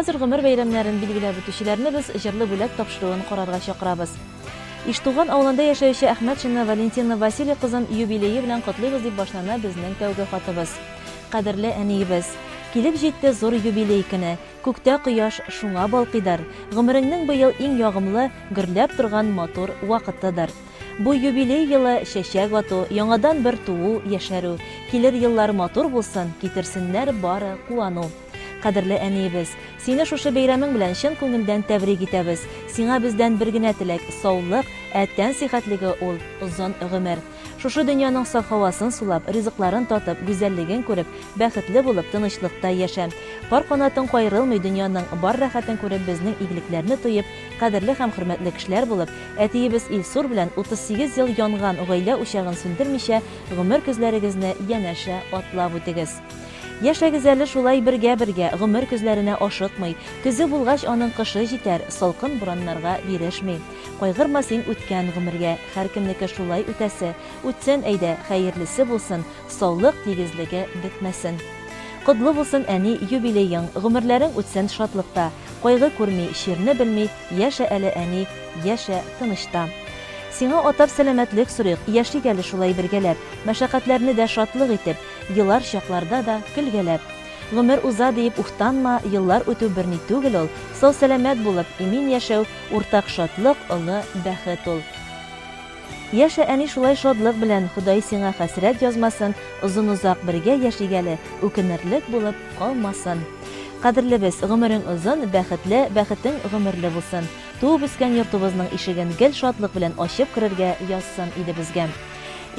хәзер гомер бәйрәмнәрен билгеләп үтүчеләрне без җырлы бүләк тапшыруын карарга чакырабыз. Иштуган авылында яшәүче Әхмәтшина Валентина Василий кызын юбилее белән котлыйбыз дип башлана безнең тәүге хатыбыз. Кадерле әниебез! Килеп җитте зур юбилей көне. Күктә кояш шуңа балкыйдыр. Гомереңнең быел иң ягымлы, гөрләп торган матур вакытыдыр. Бу юбилей елы чәчәк ату, яңадан бер туу, яшәрү. Килер еллар матур булсын, китерсеннәр бары куану. Кадерле әниебез! Сине шушы бәйрәмең белән чын күңелдән тәбрик итәбез. Сиңа бездән бер генә теләк, саулык, ә тән сихәтлеге ул, озын гомер. Шушы дөньяның саф һавасын сулап, ризыкларын татып, гүзәллеген күреп, бәхетле булып, тынычлыкта яшә. Пар канатың каерылмый, дөньяның бар рәхәтен күреп, безнең игелекләрне тоеп, кадерле һәм хөрмәтле кешеләр булып, әтиебез Илсур белән 38 ел янган гаилә учагын сүндермичә, гомер көзләрегезне янәшә атлап үтегез. Яшәгез әле шулай бергә-бергә, гомер көзләренә ашыкмый. Көзе булгач, аның кышы җитәр, салкын бураннарга бирешми. Кайгырма син үткән гомергә, һәркемнеке шулай үтәсе. Үтсен, әйдә, хәерлесе булсын, саулык тигезлеге бетмәсен. Котлы булсын, әни, юбилеең, гомерләрең үтсен шатлыкта. Кайгы күрми, чирне белми, яшә әле, әни, яшә тынычта. Сиңа атап сәламәтлек сорыйк, яшик әле шулай бергәләп, мәшәкатьләрне дә шатлык итеп. Елар чакларда да көлгәләп. Гомер уза диеп уфтанма, еллар үтү берни түгел ул, сау-сәламәт булып, имин яшәү, уртак шатлык, олы бәхет ул. Яшә, әни, шулай шатлык белән, Ходай сиңа хәсрәт язмасын, озын-озак бергә яшик әле, үкенерлек булып калмасын. Кадерлебез, гомерең озын, бәхетле, бәхетең гомерле булсын. Туып-үскән йортыбызның ишеген гел шатлык белән ачып керергә язсын иде безгә.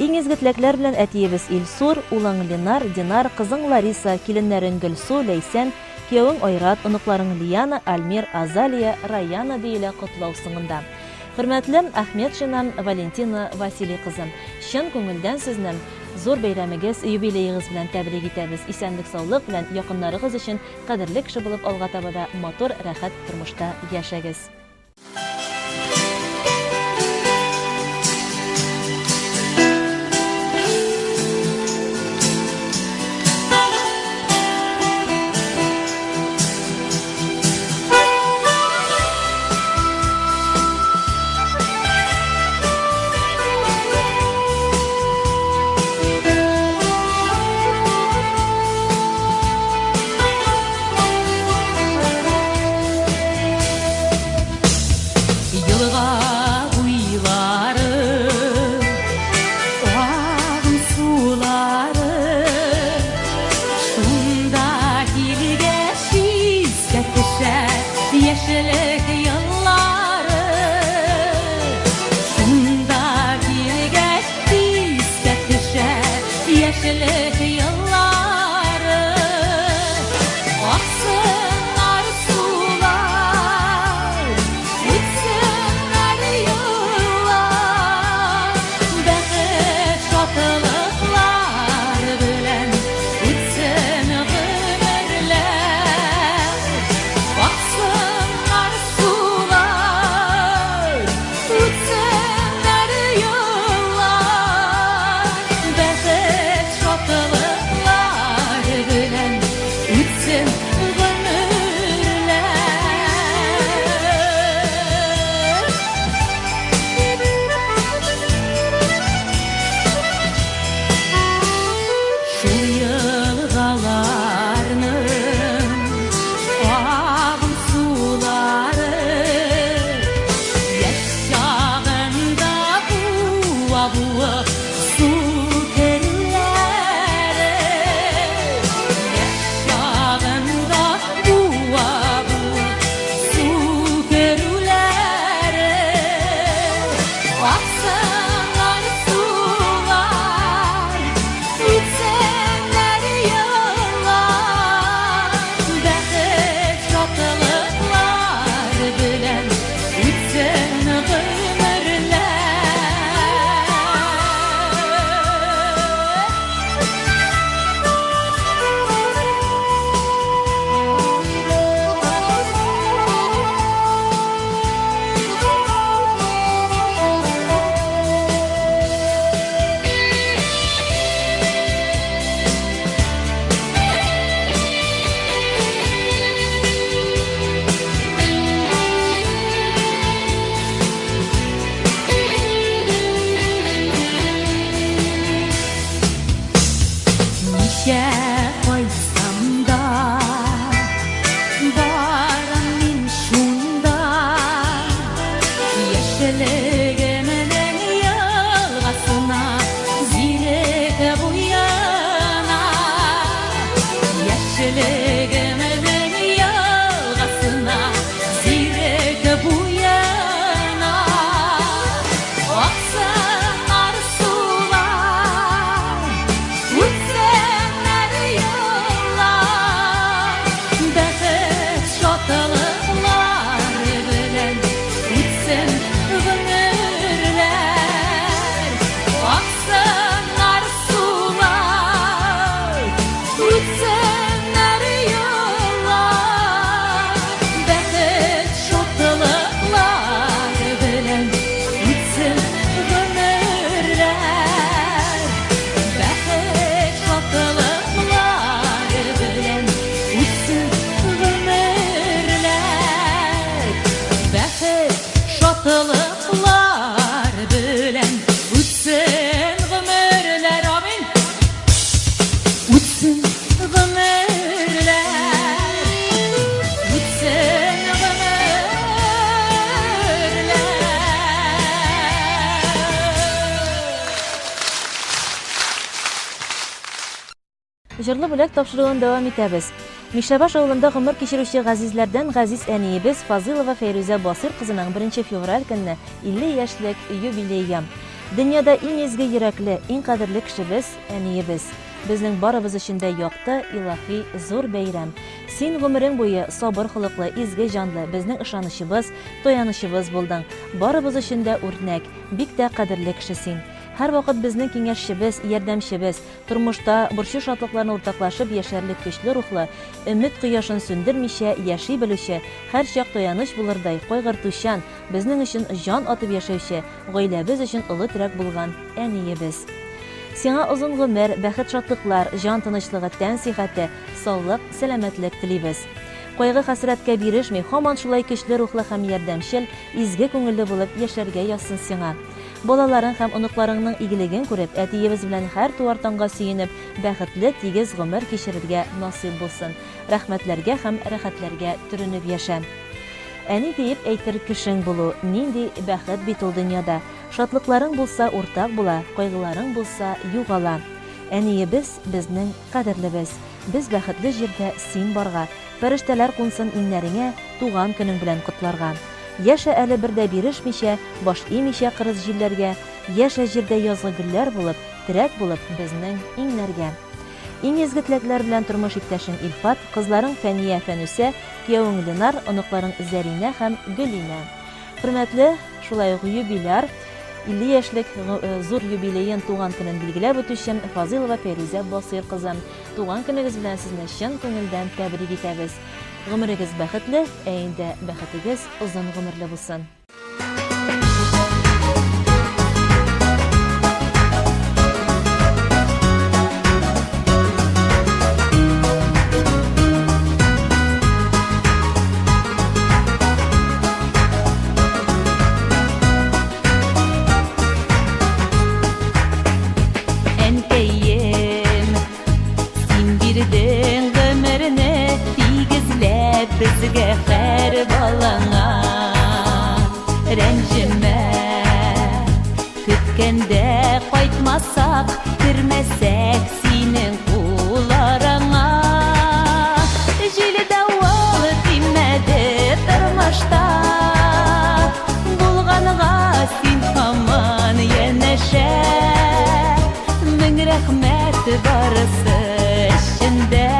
Иң изге теләкләр белән әтиебез Илсур, улың Ленар, Динар, кызың Лариса, киленнәрең Гөлсу, Ләйсән, киявең Айрат, оныкларың Лиана, Альмир, Азалия, Раяна, диелә котлау соңында. Хөрмәтле Ахметшина Валентина Василий кызы, чын күңелдән сезне зур бәйрәмегез, юбилеегыз белән тәбрик итәбез. Исәнлек-саулык белән, якыннарыгыз өчен кадерле кеше булып алга таба да матур, рәхәт тормышта яшәгез. Елга буйлары, агым сулары, шунда килгәч искә төшә яшьлек еллары. Шунда килгәч искә төшә яшьлек еллары. Аксыннар сулар, үтсеннәр юллар, бәхет шатлыклар белән үтсен гомерләр. Аксыннар сулар, үтсеннәр юллар, бәхет шатлыклар белән үтсен гомерләр. Шул елгаларның агым сулары яшь чагында буа-буа су керүләре. Яшь чагында буа-буа су керүләре. Аксыннар сулар, үтсеннәр еллар, бәхет шатлыклар белән үтсен гомерләр. Җырлы бүләк тапшыруын дәвам итәбез. Мишәбаш авылында гомер кичерүче газизләрдән газиз әниебез Фазылова Фәйрүзә Басыйр кызының беренче февраль көнне 50 яшьлек юбилее. Дөньяда иң изге йөрәкле, иң кадерле кешебез, әниебез. Безнең барыбыз өчен дә якты, илаһи, зур бәйрәм. Син гомерең буе сабыр холыклы, изге җанлы, безнең ышанычыбыз, таянычыбыз булдың. Барыбыз өчен дә үрнәк, бик тә кадерле кеше син. Һәрвакыт безнең киңәшчебез, ярдәмчебез, тормышта борчу-шатлыкларны уртаклашып яшәрлек көчле рухлы, өмет кояшын сүндермичә яши белүче, һәрчак таяныч булырдай, кайгыртучан, безнең өчен җан атып яшәүче, гаиләбез өчен олы терәк булган әниебез. Сиңа озын гомер, бәхет-шатлыклар, җан тынычлыгы, тән сихәте, саулык, сәламәтлек телибез. Кайгы-хәсрәткә бирешми, һаман шулай көчле рухлы һәм ярдәмчел, изге күңелле булып яшәргә язсын сиңа. Балаларың һәм оныкларыңның игелеген күреп, әтиебез белән һәр туар таңга сөенеп, бәхетле, тигез гомер кичерергә насыйп булсын. Рәхмәтләргә һәм рәхәтләргә төренеп яшә. Әни диеп әйтер кешең булу, нинди бәхет бит ул дөньяда. Шатлыкларың булса, уртак була, кайгыларың булса, югала. Әниебез, безнең кадерлебез. Без бәхетле җирдә син барга, Фәрештәләр кунсын иңнәреңә, Туган көнең белән котларга. Яшә әле бер дә бирешмичә, Баш имичә кырыс җилләргә, Яшә җирдә язгы гөлләр булып, Терәк булып безнең иңнәргә. Иң изге теләкләр белән тормыш иптәшең Илфат, кызларың Фәния, Фәнүсә, кияүең Ленар, оныкларың Зәринә һәм Гөлинә. Хөрмәтле, шулай ук юбиляр, 50 яшьлек зур юбилеен туган көнен билгеләп үтүче Фазыйлова Фәйрүзә Басыйр кызы. Туган көнегез белән сезне чын күңелдән тәбрик итәбез. Гомерегез бәхетле, ә инде бәхетегез озын гомерле булсын. Әнкәем, син бирдең гомерне тигезләп безгә һәр балаңа. Рәнҗемә, көткәндә кайтмасак, кермәсәк синең кул араңа. Җил давыл тимәде тормышта, булганга син һаман янәшә. Мең рәхмәт барысы өчен дә.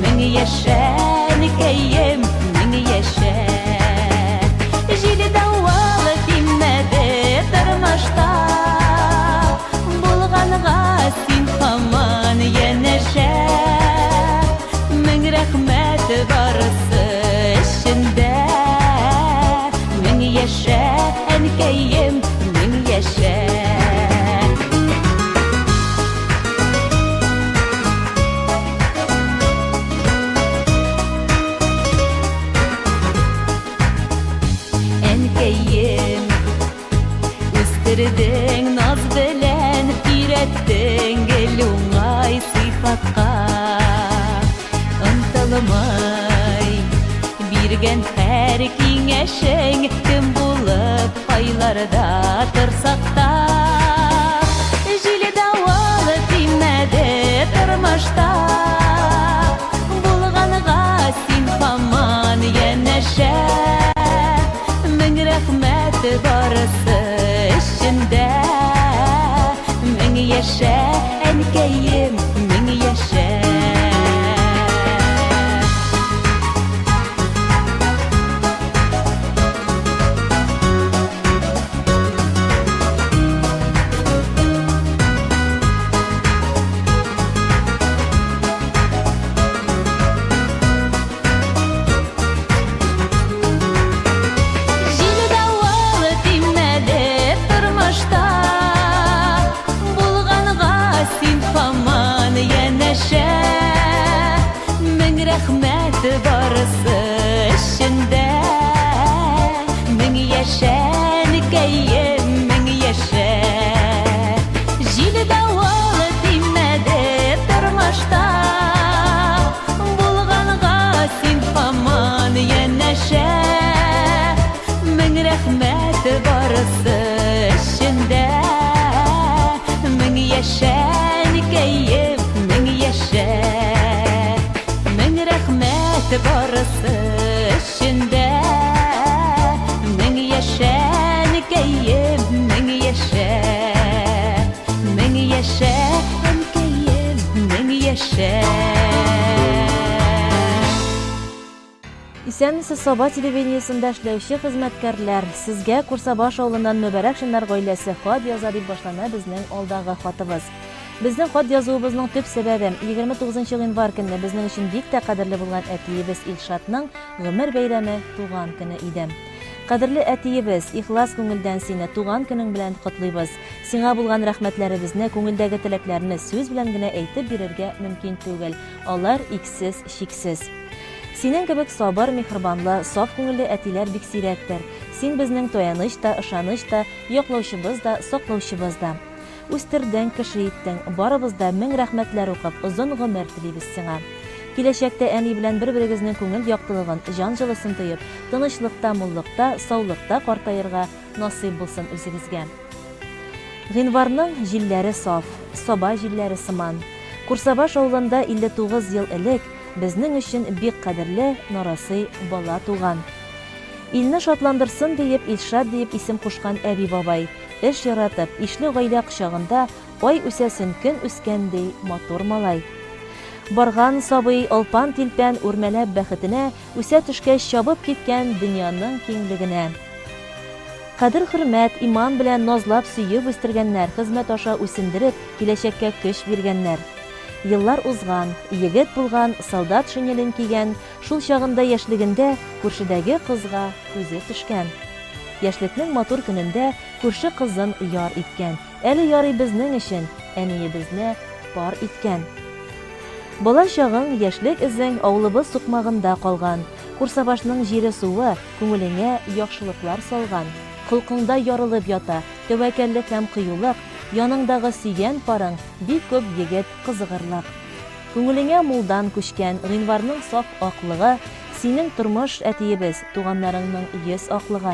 Мең яшә, әнкәем, мең яшә. Җил давыл тимәде тормышта, булганга син һаман янәшә. Мең рәхмәт барысы өчен дә. Мең яшә, әнкәем, мең яшә. Әнкәем, үстердең наз белән, өйрәттең гел уңай сыйфатка. Онытылмый биргән һәр киңәшең, кем булып кайларда торсак та. Җил давыл тимәде тормышта, булганга син һаман янәшә. Мең рәхмәт барысы өчен дә. Мең яшә, әнкәем, мең яшә. Җил-давыл тимәде тормышта, булганга Исәнмесез, Саба телевидениесендә эшләүче хезмәткәрләр! Сезгә Курсабаш авылыннан Мөбарәкшиннар гаиләсе хат яза дип башлана безнең алдагы хатыбыз. Безнең хат язуыбызның төп сәбәбе, 29 нчы гыйнвар көнне безнең өчен бик тә кадерле булган әтиебез Илшатның гомер бәйрәме, туган көне иде. Кадерле әтиебез, ихлас күңелдән сине туган көнең белән котлыйбыз. Сиңа булган рәхмәтләребезне, күңелдәге теләкләрне сүз белән генә әйтеп бирергә мөмкин түгел, алар иксез-чиксез. Синең кебек сабыр, миһербанлы, саф күңелле әтиләр бик сирәктер. Син безнең таяныч та, ышаныч та, яклаучыбыз да, саклаучыбыз да. Үстердең, кеше иттең. Барыбыз да мең рәхмәтләр укып, озын гомер телибез сиңа. Киләчәктә әни белән бер-берегезнең күңел яктылыгын, җан җылысын тоеп, тынычлыкта, муллыкта, саулыкта картаерга насыйп булсын үзегезгә. Гыйнварның җилләре саф, Саба җилләре сыман. Курсабаш авылында 59 ел элек безнең өчен бик кадерле нарасый бала туган. Илне шатландырсын диеп, Илшат диеп исем кушкан әби-бабай. Эш яратып, ишле гаилә кочагында ай үсәсен көн үскән, ди матур малай. Барган сабый алпан-тилпән үрмәләп бәхетенә, үсә төшкәч чабып киткән дөньяның киңлегенә. Кадер-хөрмәт, иман белән назлап сөеп үстергәннәр, хезмәт аша үсендереп, киләчәккә көч биргәннәр. Еллар узган, егет булган, солдат шинелен кигән, шул чагында яшьлегендә күршедәге кызга күзе төшкән. Яшьлекнең матур көнендә күрше кызын яр иткән, әле ярый безнең өчен әниебезне пар иткән. Бала чагың, яшьлек эзең авылыбыз сукмагында калган. Курсабашның җире-суы күңелеңә яхшылыклар салган. Холкыңда ярылып ята тәвәккәллек һәм кыюлык, яныңдагы сөйгән парың бик күп егет кызыгырлык. Күңелеңә мулдан күчкән гыйнварның саф аклыгы, синең тормыш, әтиебез, туганнарыңның йөз аклыгы.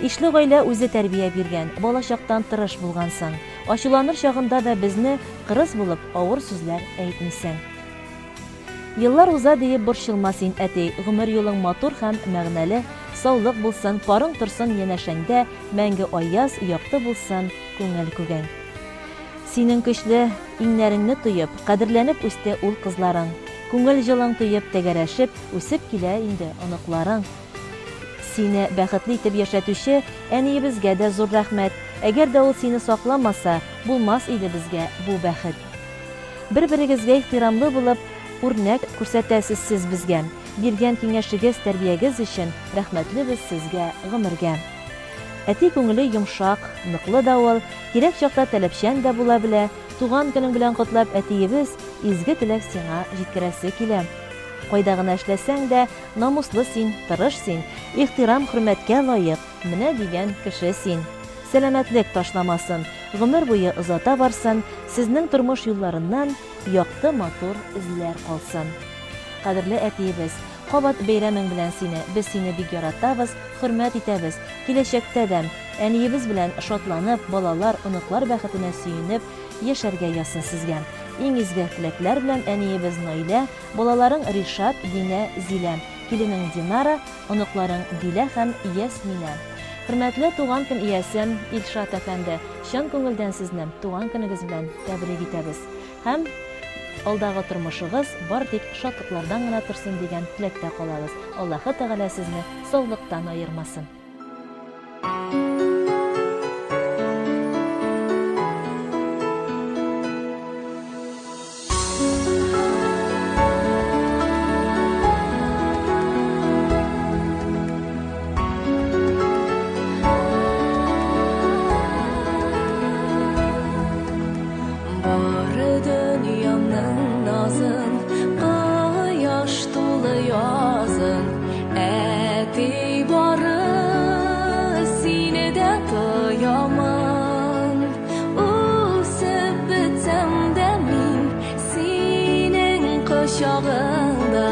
Ишле гаилә үзе тәрбия биргән, балачактан тырыш булгансың. Ачуланыр чагында да безне, кырыс булып, авыр сүзләр әйтмисең. Еллар уза диеп борчылма син, әти, гомер юлың матур һәм мәгънәле, саулык булсын, парың торсын янәшәңдә, мәңге аяз, якты булсын күңел күгең. Синең көчле иңнәреңне тоеп, кадерләнеп үсте ул кызларың. Күңел җылың тоеп, тәгәрәшеп, үсеп килә инде оныкларың. Сине бәхетле итеп яшәтүче әниебезгә дә зур рәхмәт. Әгәр дә ул сине сакламаса, булмас иде безгә бу бәхет. Бер-берегезгә ихтирамлы булып, үрнәк күрсәтәсез сез безгә. Биргән киңәшегез, тәрбиягез өчен рәхмәтлебез сезгә гомергә. Әти күңеле йомшак, ныклы да ул, кирәк чакта таләпчән дә була белә. Туган көнең белән котлап, әтиебез, изге теләк сиңа җиткерәсе килә. Кайда гына эшләсәң дә, намуслы син, тырыш син, ихтирам-хөрмәткә лаек, менә дигән кеше син. Сәламәтлек ташламасын, гомер буе озата барсын, сезнең тормыш юлларыннан якты матур эзләр калсын. Кадерле әтиебез, кабат бәйрәмең белән сине, без сине бик яратабыз, хөрмәт итәбез, киләчәктә дә әниебез белән шатланып, балалар, оныклар бәхетенә сөенеп яшәргә язсын сезгә. Иң изге теләкләр белән әниебез Наилә, балаларың Ришат, Динә, Зилә, киленең Динара, оныкларың Дилә һәм Ясминә. Хөрмәтле туган көн иясе Илшат әфәнде, чын күңелдән сезне туган көнегез белән тәбрик итәбез. Һәм алдагы тормышыгыз бары тик шатлыклардан гына торсын дигән теләктә калабыз. Аллаһы Тәгалә сезне саулыктан аермасын. Бары дөньямның назын, кояш тулы язын, әти бары сине дә тоямын. Үсеп бетсәм дә мин синең кочагыңда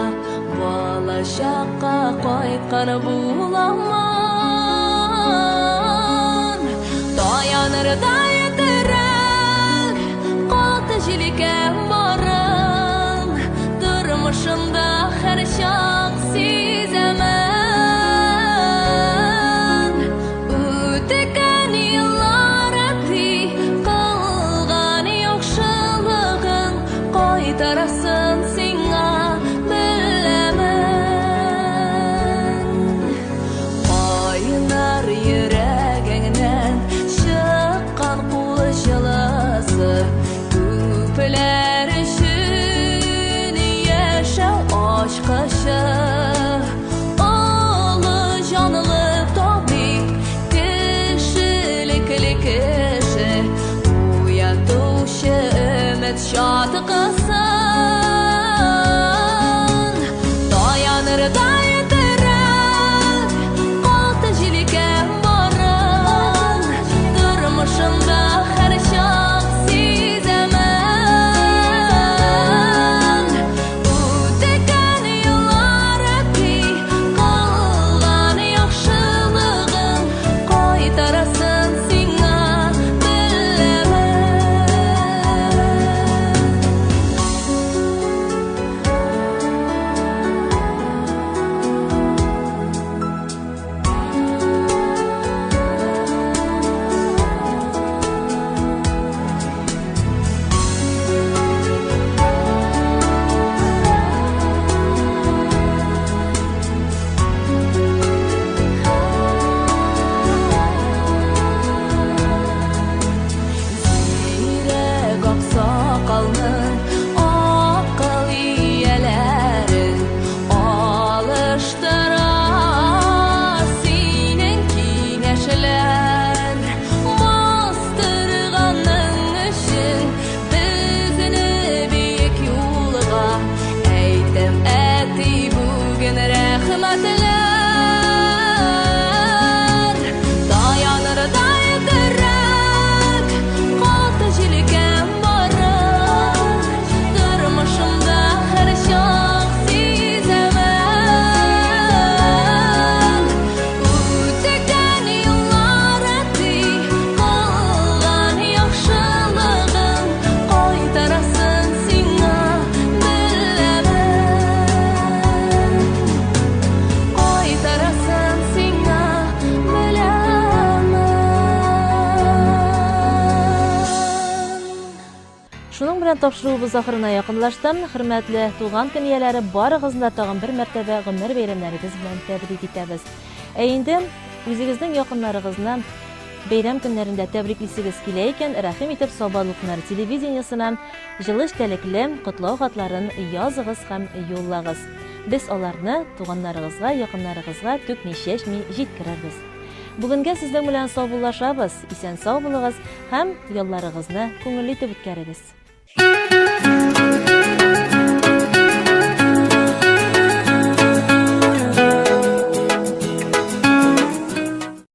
балачакка кайткан буламын. Таянырдай терәк, каты җилкәм барың, тормышымда һәрчак сизәмен. Үткән еллар әти, кылган яхшылыгың кайтарасын сиңа беләмен. белән тапшыруыбыз ахырына якынлашты. Хөрмәтле туган көн ияләре, барыгызны да тагын бер мәртәбә гомер бәйрәмнәрегез белән тәбрик итәбез. Ә инде үзегезнең якыннарыгызны бәйрәм көннәрендә тәбриклисегез килә икән, рәхим итеп Саба Лукнар телевидениесына җылы эчтәлекле котлау хатларын языгыз һәм юллагыз. Без аларны туганнарыгызга, якыннарыгызга түкми-чәчми җиткерербез. Бүгенгә сезнең белән саубуллашабыз. Исән-сау булыгыз һәм ялларыгызны күңелле итеп үткәрегез.